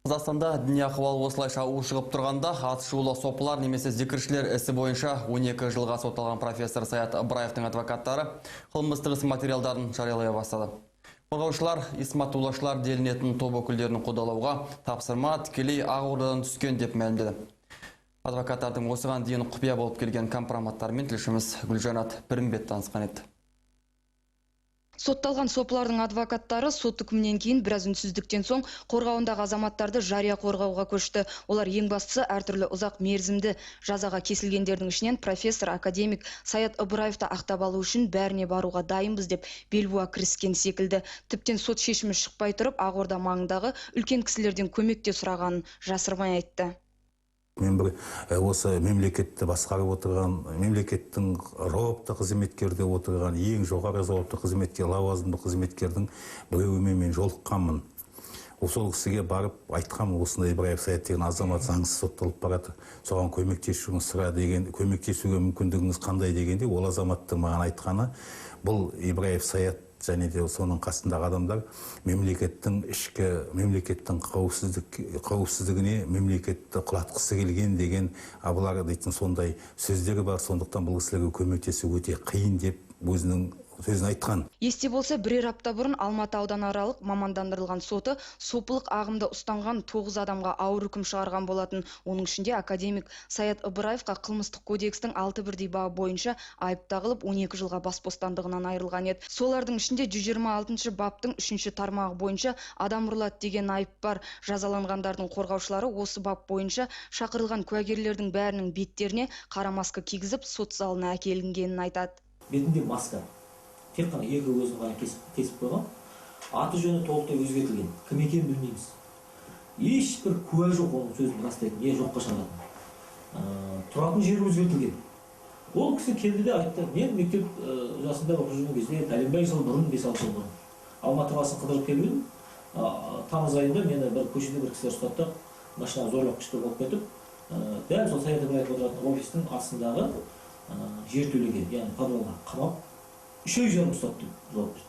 Қазақстанда діни ахуал осылайша ушығып тұрғанда, атышулы сопылар немесе зикіршілер ісі бойынша 12 жылға сотталған профессор Саят Ыбыраевтың адвокаттары қылмыстық іс материалдарын жариялай бастады. Қорғаушылар исматуллашылар делінетін топ өкілдерін қудалауға тапсырма тікелей Ақордадан түскен деп мәлімдеді. Адвокаттардың осыған дейін құпия болып келген компроматтарымен тілшіміз Гүлжанат Пірімбет танысқан еді. Сотталған сопылардың адвокаттары сот үкімінен кейін біраз үнсіздіктен соң қорғауындағы азаматтарды жария қорғауға көшті. Олар ең бастысы әртүрлі ұзақ мерзімді жазаға кесілгендердің ішінен профессор, академик Саят Ыбыраевты ақтап алу үшін бәріне баруға дайынбыз деп бел буа кіріскен секілді. Тіптен сот шешімі шықпай тұрып, Ақорда маңындағы үлкен кісілерден көмек те сұрағанын жасырмай айтты. Мен бір осы мемлекетті басқарып отырған, мемлекеттің жауапты қызметкері деп отырған, ең жоғары жауапты қызметкер, лауазымды қызметкердің біреуімен мен жолыққанмын. Сол кісіге барып айтқанмын, осындай Ыбыраев Саят деген азамат заңсыз сотталып барады, соған көмектесуіңіз сұра деген, көмектесуге мүмкіндігіңіз қандай дегенде, ол азаматтың маған айтқаны, бұл Ыбыраев Саят және де соның қасындағы адамдар мемлекеттің ішкі, мемлекеттің қауіпсіздігіне мемлекетті құлатқысы келген деген абылар дейтін сондай сөздері бар, сондықтан бұл кісілерге көмектесу өте қиын деп өзінің сөзін айтқан. Есте болса, бірер апта бұрын Алматы ауданаралық мамандандырылған соты сопылық ағымда ұстанған 9 адамға ауыр үкім шығарған болатын. Оның ішінде академик Саят Ыбыраевқа қылмыстық кодекстің 6 бірдей бабы бойынша айып тағылып, 12 жылға бас бостандығынан айырылған еді. Солардың ішінде 126 баптың 3 тармағы бойынша адам ұрлады деген айып бар. Жазаланғандардың қорғаушылары осы бап бойынша шақырылған куәгерлердің бәрінің беттеріне қара маска кигізіп, сот залына әкелінгенін айтады. Бетінде маска. Тек қана екі көзін ғана кесіп қойған. Аты жөні толықтай өзгертілген. Кім екенін білмейміз. Ешбір куә жоқ оның сөзін растайтын, не жоққа шығаратын. Тұратын жері өзгертілген. Ол кісі келді де айтты, мен мектеп жасында оқып жүрген кезде, пәленбай жыл бұрын, 5-6 жыл бұрын Алматы қаласын қыдырып келіп едім. Тамыз айында мені бір көшеде бір кісілер ұстады да, машинаға зорлап күштеп алып кетіп, дәл сол Саят Ыбыраев отыратын офистің астындағы жертөлеге, яғни подвалға қамап, 3 ай жарым ұстады деп жауап берді.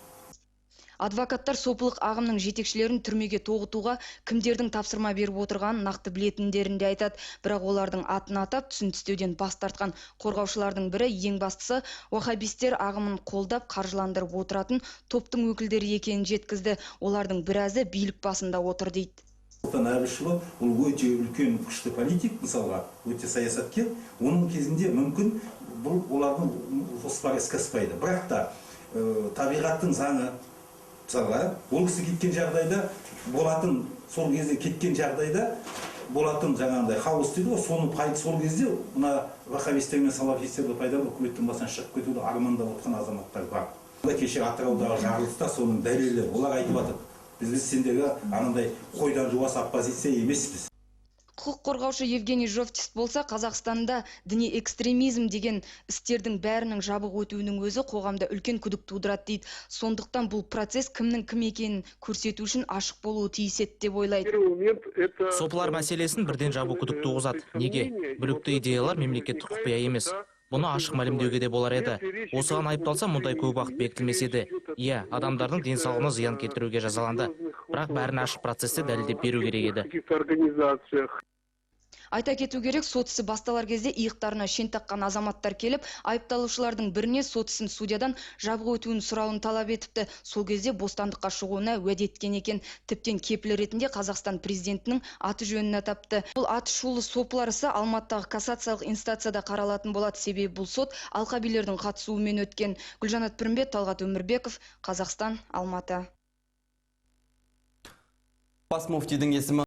Адвокаттар сопылық ағымның жетекшілерін түрмеге тоғытуға кімдердің тапсырма беріп отырғанын нақты білетіндерін де айтады. Бірақ олардың атын атап, түсін түстеуден бас тартқан қорғаушылардың бірі ең бастысы уахабистер ағымын қолдап қаржыландырып отыратын топтың өкілдері екенін жеткізді. Олардың біразы билік басында отыр дейді. Сұлтан Әбішұлы ол өте үлкен күшті политик, мысалға, өте саясаткер. Оның кезінде мүмкін бұл олардың жоспары іске аспайды. Бірақ та табиғаттың заңы, мысалға, ол кісі кеткен жағдайда болатын, сол кезде кеткен жағдайда болатын жаңағындай хаос дейді ғой, соны сол кезде мына ваххабистер мен салафистерді пайдаланып үкіметтің басынан шығып кетуді армандап отқан азаматтар бар. Кеше Атыраудағы жарылыста соның дәлелі, олар айтып жатыр. Біз сендерге анандай қойдан жуас оппозиция емеспіз. Құқық қорғаушы Евгений Жовтис болса, Қазақстанда діни экстремизм деген істердің бәрінің жабық өтуінің өзі қоғамда үлкен күдік тудырады дейді. Сондықтан бұл процесс кімнің кім екенін көрсету үшін ашық болуы тиіс еді деп ойлайды. Сопылар мәселесін бірден жабу күдік туғызады. Неге? Бүлікті идеялар мемлекеттік құпия емес. Бұны ашық мәлімдеуге де болар еді. Осыған айыпталса, мұндай көп уақыт бекітілмес еді. Иә, адамдардың денсаулығына зиян келтіруге жазаланды. Бірақ бәрін ашық процесте дәлелдеп беру керек еді. Айта кету керек, сот ісі басталар кезде иықтарына шен таққан азаматтар келіп, айыпталушылардың біріне сот ісін судьядан жабық өтуін сұрауын талап етіпті. Сол кезде бостандыққа шығуына уәде еткен екен. Тіптен кепіл ретінде Қазақстан президентінің аты жөнін атапты. Бұл аты шулы сопылар ісі Алматыдағы кассациялық инстанцияда қаралатын болады. Себебі бұл сот алқабилердің қатысуымен өткен. Гүлжанат Пірімбет, Талғат Өмірбеков, Қазақстан, Алматы. Бас муфтидің есімі